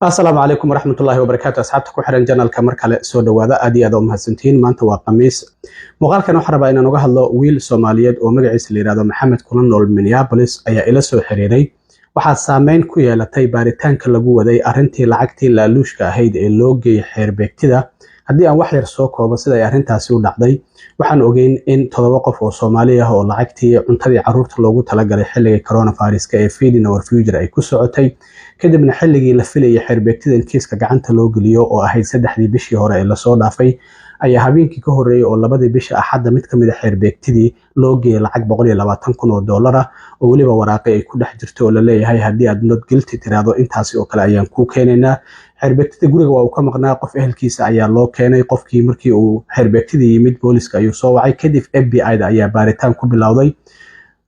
Asalaamu calaykum waraxmatullaahi wabarakaatu. Asxaabta ku xiran channelka, mar kale soo dhawaada. Aad iyo aad oo mahadsantihiin. Maanta waa Khamiis. Muuqaalkan waxaan rabaa inaan uga hadlo wiil Soomaaliyeed oo magaciisa la yihahdo Maxamed, kuna nool Minneapolis, ayaa ila soo xiriiray. Waxaa saameyn ku yeelatay baaritaanka lagu waday arrintii lacagtii laaluushka ahayd ee loo geeyay xeerbeegtida. Haddii aan wax yar soo koobo sida ay arrintaasi u dhacday, waxaan ogeyn in 7 qof oo Soomaali ah oo lacagtii cuntadii caruurta loogu talagalay xilligii coronaviruska ee Feeding Our Future ay ku socotay, kadibna xilligii la filayay xeerbeegtida in kiiska gacanta loo geliyo oo ahayd 3dii bishii hore ee lasoo dhaafay, ayaa habeenkii ka horreeyay oo 2dii bisha, Axadda, mid kamid a xeerbeegtidii loo geeyay lacag $120,000 ah oo weliba waraaqi ay ku dhex jirto oo laleeyahay, haddii aad "not guilty" tiraahdo, intaasi oo kale ayaan kuu keenaynaa. Xeerbeegtida guriga waa uu ka maqnaa, qof ehelkiisa ayaa loo keenay. Qofkii markii uu xeerbeegtidii yimid, booliska ayuu soo wacay. Kadib FBI da ayaa baaritaan ku bilowday.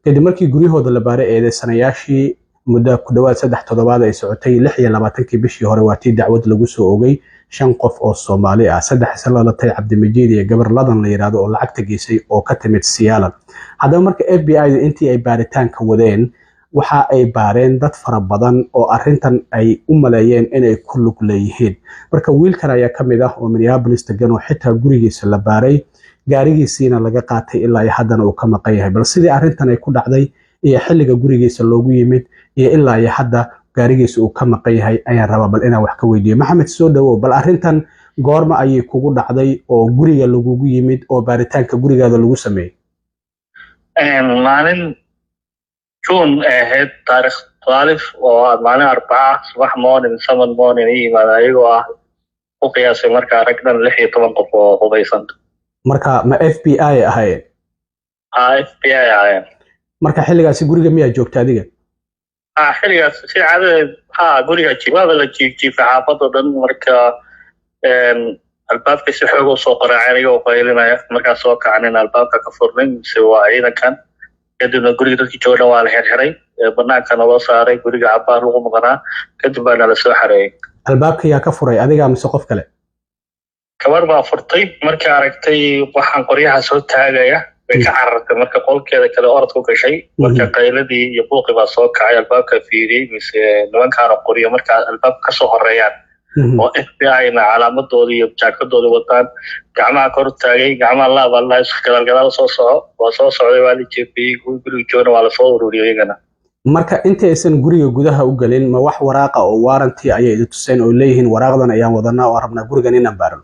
Kadib markii guryahooda la baaray eedeysanayaashii, muddo ku dhowaad 3 toddobaad ay socotay, 26kii bishii hore waa tii dacwad lagu soo ogay shan qof oo Soomaali ah, saddex isla dhalatay, Cabdimajiid iyo gabar Ladan la yidhaahdo oo lacagta geysay oo ka timid Seattle. Haddaba marka FBI da intii ay baaritaanka wadeen, waxa ay baareen dad fara badan oo arrintan ay u maleeyeen inay ku lug leeyihiin. Marka wiilkan ayaa ka mid ah oo Minneapolis degan oo xitaa gurigiisa la baaray, gaarigiisiina laga qaatay, ilaa iyo haddana uu ka maqan yahay. Bal sidii arrintan ay ku dhacday iyo xilliga gurigiisa loogu yimid iyo ilaa iyo hadda gaarigiisa uu ka maqan yahay ayaan rabaa bal inaan wax ka weydiiyo. Maxamed, soo dhawow. Bal arrintan goorma ayay kugu dhacday oo guriga lagugu yimid oo baaritaanka gurigaada lagu sameeyey? Maalin June ahayd, taarikh 12, oo maalin Arbaca, subax morning, 7 morning i yimaada, ayagoo ah ku qiyaasay markaa rag dhan 16 qof oo hubaysan. Marka ma FBI ahaayeen? Ha, FBI ahaayeen. Marka xilligaasi guriga miyaa joogta adiga? Ha, xilligaas si caadadeed, ha, guriga waaba la jiifjiifay xaafadoo dhan. Marka albaabka si xoog usoo qaraaceen iyagoo qaylinaya. Markaas soo kacanin, albaabka ka furnin, mise waa ciidankan. Kadibna guriga dadkii jooga dhan waa la xirxiray, banaankana loo saaray. Guriga cabaar lagu maqnaa kadib baana la soo xareeyay. Albaabka yaa ka furay, adigaa mise qof kale? Gabar baa furtay. Markii aragtay waxaan qoryaha soo taagaya, way ka carartay. Marka qolkeeda kale orod ku gashay. Marka qayladii iyo buuqii baa soo kacay, albaabka fiiriyey, mise nimankaana qoryo marka albaabka kasoo horeeyaan oo FBI na calaamadoodii iyo jaakadoodii wataan, gacmaha kor taagay, gacmaha laab alla, gadaal gadaal soo soco. Waa soo socday, waa la jeefiyey. Guriga joogna waa lasoo ururiyey iyagana. Marka inta aysan guriga gudaha u gelin, ma wax waraaqa oo warrant ayay idi tuseen oo leeyihiin waraaqdan ayaan wadanaa oo rabnaa gurigan inaan baarno?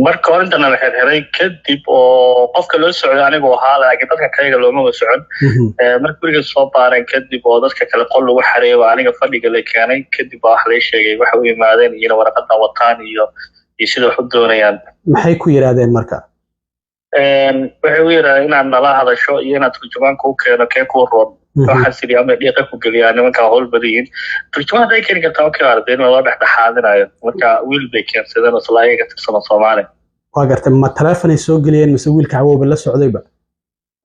Marka hore intana la xirxiray kadib oo qofka loo socday anigu ahaa, laakiin dadka kalega loomaba socon. Marka guriga soo baareen kadib oo dadka kale qol lagu xareeyo, baa aniga fadhiga la keenay. Kadib baa wax lay sheegay waxa u yimaadeen iyona waraqada wataan iyo sida wax u doonayaan. Maxay ku yidhaahdeen marka? Waxay u yidhahdeen inaad nala hadasho iyo inaad turjumaanka u keeno, kee kuu roon? Waxaa sidii ama dhiiqa ku geliyaa, nimankaa howl badan yihiin, turjumaan hadday keeni kartaa, okay, arday loo dhexdhexaadinayo. Marka wiil bay keensadeen oo isla ayaga ka tirsan oo Soomaali. Waa gartay. Ma telefonay soo geliyeen mise wiilka hawowba la socdayba?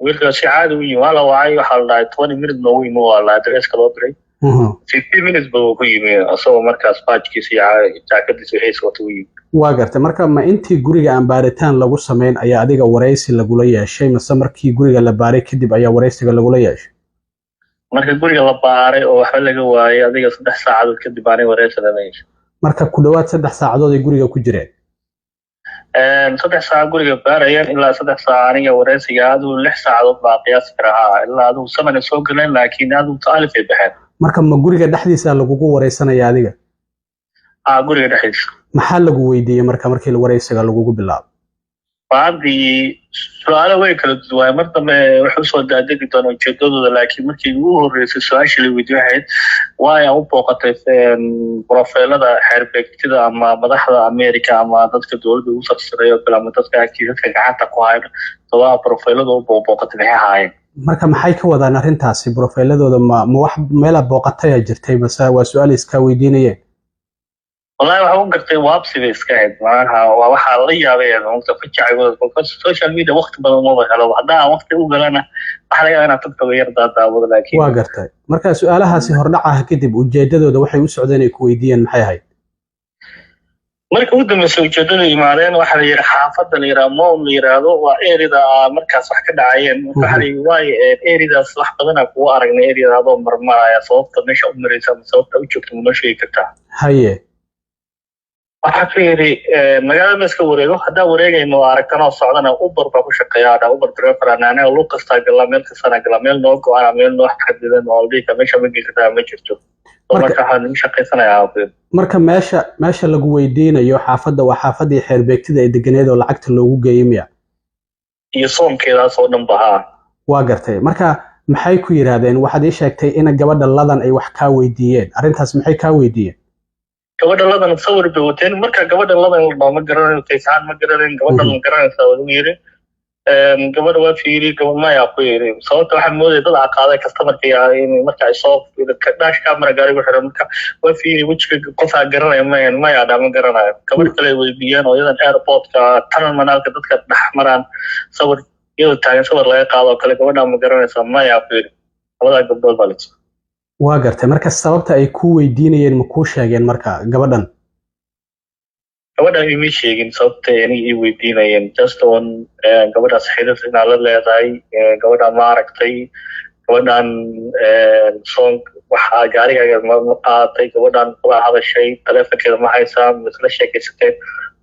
Wiilka si caadi u yimi, waa la wacay. Waxaa la dhahay 20 minutes noogu yimi, waa la addresska loo diray. 15 minutes ba uu ku yimi, isagoo markaas badgekiisa iyo jaakadiisa wixiisa wata u yimi. Waa gartay. Marka ma intii guriga aan baaritaan lagu samayn ayaa adiga waraysi lagula yeeshay, mase markii guriga la baaray kadib ayaa waraysiga lagula yeeshay? Marka guriga la baaray oo waxba laga waayay, adiga 3 saacadood kadib aniga waraysi lala yeeshay. Marka ku dhowaad 3 saacadood ay guriga ku jireen? 3 saac guriga baarayeen ilaa 3 saac aniga waraysiga, adigu 6 saacadood baa qiyaasi karaa. Ha, ilaa adigu 7 ay soo galeen, laakiin adigu 12 ay baxeen. Marka ma guriga dhexdiisa lagugu wareysanaya adiga? Ha, guriga dhexdiisa. Maxaa lagu weydiiyey marka markii wareysiga lagugu bilaabo? Maantii su-aalo way kala duwaay. Mar dambe waxay usoo daadegi doona ujeedadooda, laakiin markii ugu horreysay su-aasha la weydiiyey waxay ahayd, waaya u booqatay profileada xeerbeegtida ama madaxda America ama dadka dowladda ugu sarsareeyo kale ama dadka kiisaska gacanta ku haya, sabaha profileada u booqatay maxay ahaayeen? Marka maxay ka wadaan arrintaasi, profileadooda? Ma wax meela booqataya jirtay mase waa su-aal iskaa weydiinayeen? Wallahi waxa u gartay waabsi bay iska ahayd. Macnaha waa waxaa la yaabay mugta fajacigooda. Social media waqti badan umaba helo. Haddaan waqti u galana, waxaa laga yaabaa inaad tagtaba yar daadaawado, laakiin Waa gartay. Marka su-aalahaasi hordhacaha kadib, ujeedadooda waxay u socdeen ay ku weydiiyeen maxay ahayd? Marka ugu dambeysay ujeedada yimaadeen, waxaa la yidhi xaafadda la yidhaha Moon la yidhaahdo waa areada markaas wax ka dhacayeen. Marka waxaa la yidhi, waay areadaas wax badanaa kugu aragnay areada adoo marmaraya, sababta meesha u maraysa ama sababta u joogta ma noo sheegi kartaa? Haye. Waxaa ku yidhi, magaalada ma iska wareego, haddaan wareegayno oo aragtanoo socdana Uber baa ku shaqeeyaa dha, Uber driver aan anaga, lug kastaa galaa, meel kastana galaa, meel noo go-ana, meel noo xadidan oo la dhihi kara meesha ma geli kartaa ma jirto. So marka waxaan u shaqaysanayaa ku yidhi. Marka meesha lagu weydiinayo xaafadda waa xaafaddii xeerbeegtida ay deganeed oo lacagta loogu geeyey miya? Iyo soonkeedaas oo dhan ba, haa. Waa gartay. Marka maxay ku yidhaahdeen? Waxaad ii sheegtay in gabadha Ladan ay wax kaa weydiiyeen. Arrintaas maxay kaa weydiiyeen? Gabadha Ladan sawir bay wateen. Marka gabadha Ladan la dhaho ma garanayo, faysaan ma garanayn. Gabadhan ma garanaysaa waa lagu yiri. Gabadha waa fiiri, gabadh maya ku yiri. Sababta waxaa moodaya dad aqaaday customerka in marka ay soo dash camera gaarigu xiran. Marka waa fiiri, wejiga qofaa garanaya maya, maya dha, ma garanayo. Gabadh kale ay weydiiyeen oo iyadan airportka terminalka dadka dhex maraan sawir iyadoo taagan sawir laga qaado oo kale, gabadhaa ma garanaysaa? Maya ku yiri. Labadaa gabdhood baa la Waa gartay. Marka sababta ay kuu weydiinayeen ma kuu sheegeen marka gabadhan? Gabadhan ima sheegin sababta aniga ii weydiinayeen. Just on gabadhaas xiriir inaa la leedahay, gabadhaan ma aragtay, gabadhan song waxaa gaarigaaga ma qaadatay, gabadhan kula hadashay, taleefonkeeda ma haysaa, misla sheekaysateen?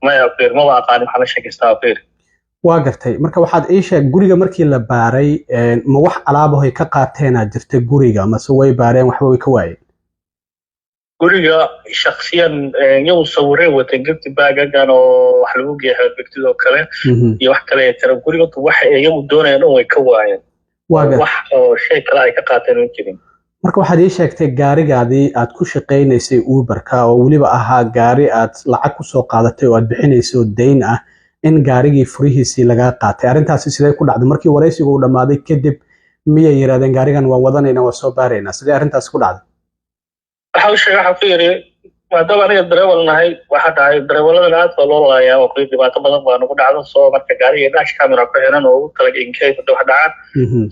Maya ku yiri, maba aqaanin waxaa la sheekaystaa ku yiri. Waa gartay. Marka waxaad ii sheeg, guriga markii la baaray, ma wax alaabahoy ka qaateenaa jirta guriga, mase way baareen, waxba way ka waayeen? Guriga shaksiyan iyagu sawirey wateen, gift bagagan oo wax lagu geeya xeerbeegtidoo kale iyo wax kale tira. Guriga waxa iyagu doonayaan dhan way ka waayeen. Wax oo shay kale ay ka qaateen ma jirin. Marka waxaad ii sheegtay gaarigaadii aad ku shaqaynaysay Uberka, oo weliba ahaa gaari aad lacag kusoo qaadatay oo aad bixinayso dayn ah, in gaarigii furihiisii lagaa qaatay. Arrintaasi sidee ku dhacday? Markii waraysigu uu dhammaaday kadib miyay yidhahdeen gaarigan waan wadanaynaa, waan soo baaraynaa? Sidee arrintaasi ku dhacday? Waxa uu sheegay, waxa ku yidhi, maadaama aniga dareewal nahay, waxa dhahay dareewaladan aad baa loo laayaa oo dhibaato badan baa nagu dhacdo. Soo marka gaariga dash camera ku xiran oo ugu talag inkay wax dhacaan.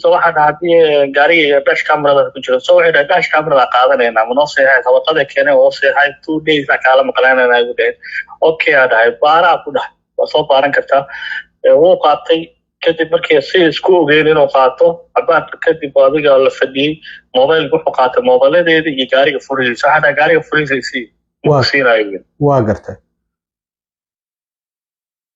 So waxa dhahay haddii gaariga dash camerada ku jiro, so waxay dhahay dash camerada qaadanaynaa, ma noo seexay? Sabaqada keenay oo seexay, 2 days aa kaala maqlaanayna igu dhaheen. Okay aa dhahay, baaraa ku dhahay, waa soo baaran kartaa. Wuu qaatay. Kadib markii si isku ogeyn inuu qaato, cabaar kadib adiga la fadhiyey, mobilka wuxuu qaatay, mobiladeeda iyo gaariga furihiisa. Waxaa dhahay gaariga furihiisa isii, siinayo. Waa gartay.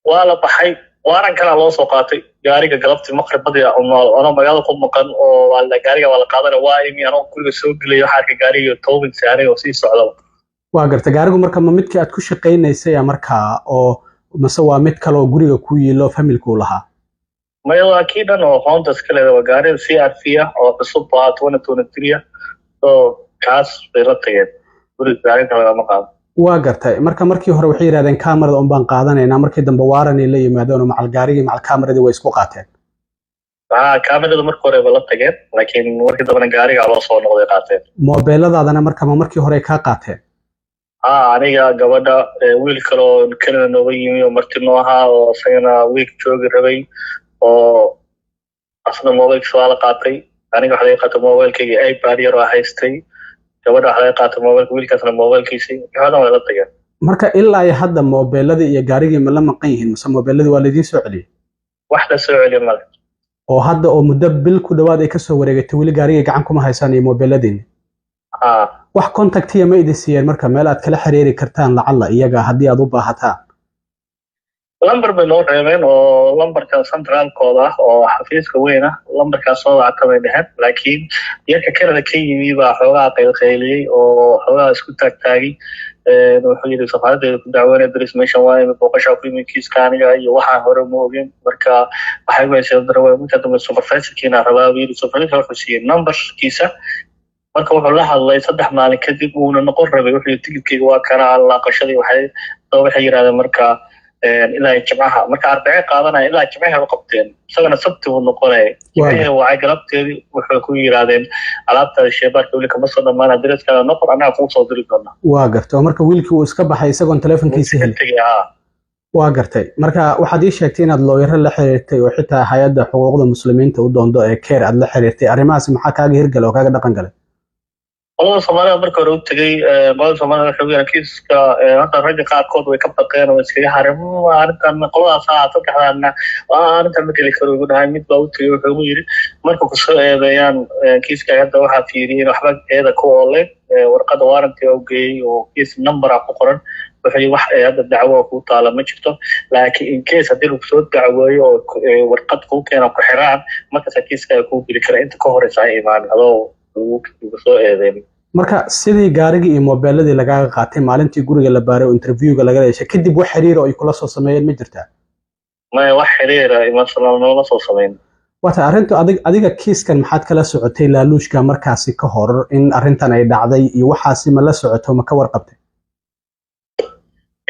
Waa la baxay, waaran kalaa loo soo qaatay gaariga galabtii maqribadii anoo magaalada ku maqan oo gaariga waa la qaadana. Waa imi anoo guriga soo gelaya, waxaa arkay gaariga towing saaray oo sii socdaba. Waa gartay. Gaarigu marka ma midkii aad ku shaqaynaysay markaa oo mase waa mid kale oo guriga ku yiilo familku lahaa? Maya, waa kii dhan oo Honda iska leeda, waa gaarida CRV ah oo cusub ah, 2023 ah. So kaas bay la tageen guriga, gaariga lagama qaado. Waa gartay. Marka markii hore waxay yidhahdeen kamarada un baan qaadanaynaa, markii dambe waaranay la yimaadeen oo macal gaarigii macal kamaradii way isku qaateen. Ha, kamarada marka hore ba la tageen, laakiin markii dambena gaariga loo soo noqday, qaateen. Moobeeladaadana marka ma markii hore kaa qaateen? Ha, aniga, gabadha, wiil kale oo Canada nooga yimi oo marti noo ahaa oo isagana wiil joogi rabay oo asna mobilkiisa waa la qaatay. Aniga waxa laga qaatay mobilkayga, iPad yar oo haystay. Gabadha waxa laga qaatay mobilka, wiilkaasna mobilkiisii, waxaadan way la tageen. Marka ilaa iyo hadda moobeeladii iyo gaarigii ma la maqan yihiin, mase moobeeladii waa laydiin soo celiyey? Wax la soo celiyo male. Oo hadda oo muddo bil ku dhowaad ay kasoo wareegatay, weli gaarigii gacan kuma haysaan iyo moobeeladiini? Ha. Wax contactiya ma idin siiyeen marka, meel aad kala xiriiri kartaan lacalla iyaga haddii aad u baahataan? Lamber bay noo reebeen oo lambarka centraalkooda ah oo xafiiska weyn ah, lambarkaas soo wacta bay dheheen. Laakiin yarka Canada ka yimi baa xoogaa qaylqayliyey oo xoogaa isku taagtaagay. Wuxuu yidhi safaaraddeeda ku dacweynaya daris meeshan waa imi booqashaa ku yimi, kiiska aniga iyo waxaa hore ma ogin. Marka waxay weyse darawe. Marka dambe supervisorkiina rabaa buu yidhi. Supervisor wuxuu siiyey numberkiisa. Marka wuxuu la hadlay 3 maalin kadib, uuna noqon rabay. Wuxuu yidhi tigidkayga waa kana laaqashadii. Waxay yidhahdeen marka ilaa Jimcaha, marka Arbace qaadanaya, ilaa Jimcaha u qabteen, isagana Sabti buu noqonaya. Jimcihii wacay galabteedii, wuxuu ku yidhaahdeen alaabtaada sheebaarka weli kama soo dhammaan, adreeskaada noqon, annaga kuu soo diri doona. Waa gartay. Oo marka wiilkii uu iska baxay isagoon telefonkiisa helin? Tegay, haa. Waa gartay. Marka waxaad ii sheegtay inaad looyaro la xiriirtay oo xitaa hay-adda xuquuqda muslimiinta u doondo ee CAIR aad la xiriirtay. Arrimahaasi maxaa kaaga hirgalay oo kaaga dhaqan galay? Qolada Soomaalida marka hore u tegey, qolada Soomaalida waxay ogyaan kiiska. Hadda ragga qaarkood way ka baqeen oo iskaga hareen arrintan. Qoladaas saddexdaana arrintan ma geli karo igu dhahay. Mid baa u tegey, wuxuu igu yidhi marka kusoo eedeeyaan kiiska, hadda waxaa fiiriyeen waxba eeda ku ooleen, warqada warranty u geeyey oo kiis number ah ku qoran. Wuxuu wax hadda dacwo kuu taala ma jirto, laakiin in case haddii lagu soo dacweeyo oo warqad kuu keeno, ku xiraan, markaasaa kiiska ay kuu geli kara. Inta ka horeysa ha imaanin adoo lagu soo eedeyn. Marka sidii gaarigii iyo mobeeladii lagaaga qaatay, maalintii guriga la baaray oo interviewga laga yeeshay kadib, wax xiriir oo ay kula soo sameeyeen ma jirtaa? Maya, wax xiriira nooma soo samayn. Waata arrintu adiga kiiskan maxaad kala socotay laaluushka markaasi ka hor in arrintan ay dhacday iyo waxaasi ma la socoto, ma ka warqabtay?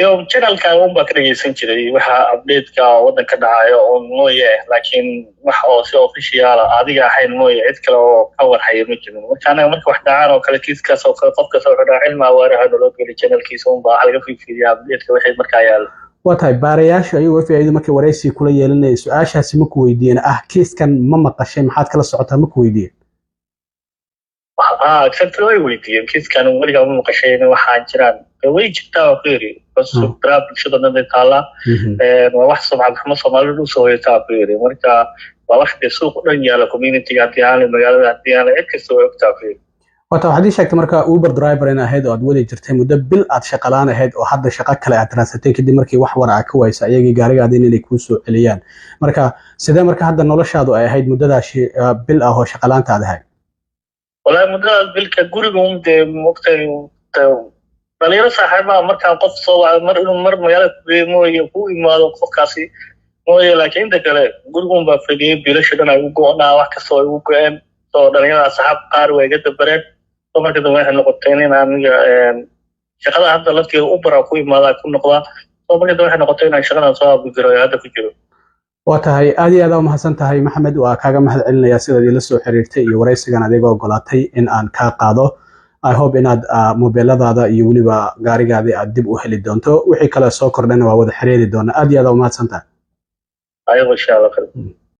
Yo, channelka un baa ka dhegeysan jiray waxa updateka waddanka dhacayo oo mooye, laakiin wax oo si official adiga ahayn mooye, cid kale oo ka warhaya ma jirin. Marka anaga marka wax dhacaan oo kale, kiiskaas oo kale, qofkas wuxuu dhaca cilmi awaaraha naloo geli, channelkiisa un baa waxa laga fiifiiriyaa updateka wixii markaa yaalo. Waa tahay. Baarayaashu ayagu FBI markay waraysi kula yeelanayay, su-aashaasi ma ku weydiiyeen ah kiiskan ma maqashay, maxaad kala socotaa, ma ku weydiiyeen? Ha, exactly, way weydiiyeen. Kiiskan weligaa ma maqashay, waxaa jiraan, way jirtaa waa ku yiri, bas baraha bulshada dhan bay taallaa, waa wax sumcad xumo Soomaalida usoo hoyataa ku yiri. Marka waa wax dee suuq dhan yaala, communityga haddii aanay, magaalada haddii aanay, cid kasta way ogtaa ku yiri. Waata waxaad ii sheegtay marka Uber driver in ahayd oo aad wadi jirtay muddo bil, aad shaqalaan ahayd oo hadda shaqo kale aad raadsatay kadib markii wax war aa ka waysa ayagii gaarigaadin inay kuu soo celiyaan. Marka sidee marka hadda noloshaadu ay ahayd muddadaasi bil ah oo shaqalaanta aad ahayd? Walahi, muddadaas bilka guriga un dee mogtay dhalinyaro saaxiibaha markaan qof soo wacdo, mar inuu mar magaalada kugeeyo mooye, ku imaado qofkaasi mooye, laakiin inta kale gurigun baa fadhiyey. Biilasha dhan ay u go'naa, wax kastoo ay ugu go-een. Soo dhalinyarada asxaab qaar way iga dabareen. So marka dambe waxay noqotay in aniga shaqada hadda lafteeda Uber ku imaadaa ku noqdaa. So marka dambe waxay noqotay inaan shaqadan soo abujiro ee hadda ku jiro. Waa tahay, aad iyo aad aa umahadsan tahay, Maxamed. Waa kaaga mahad celinayaa sidaad ila soo xiriirtay iyo waraysigan adiga ogolaatay in aan kaa qaado. I hope inaad mobeeladaada iyo weliba gaarigaadii aad dib u heli doonto. Wixii kale soo kordhana waa wada xiriiri doona. Aad iyo aad aa umahadsan tahay. Ayago, insha Allah.